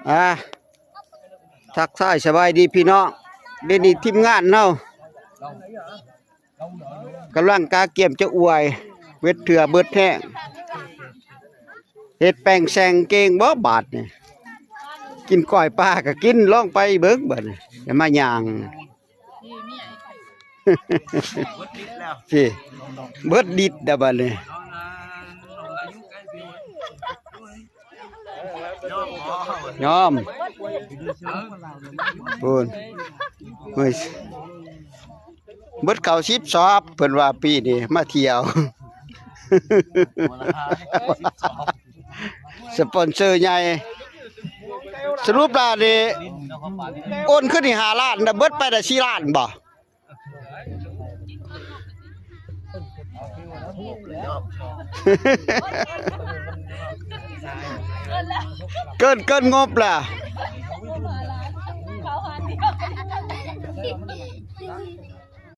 ອ່າ ທັກທາຍສະບາຍດີພີ່ນ້ອງ ເດນີ້ທີມງານເຮົາກຳລັງກະກຽມຈະອວຍ ເບັດເທື່ອເບິດແຮງ ເຮັດແປ້ງແຊງເກັ່ງບໍ່ບາດນີ້ ກິນກ້ອຍປາກະກິນ ລອງໄປເບິ່ງບາດນີ້ ຢ່າມາຍ່າງ ພີ້ ເບິດດິດດະບາດນີ້ ຍອມ ພຸ້ນ ເບິດເຂົ້າສິບສອບ ເພິ່ນວ່າປີນີ້ມາທ່ຽວ ສະປອນເຊີໃຫຍ່ ສະຫຼຸບແລ້ວນີ້ ໂອນຂຶ້ນນີ້ຫ້າລ້ານ ແລ້ວເບິດໄປໄດ້ສີ່ລ້ານບໍ່? ເກີນ ເກີນງົບລະ.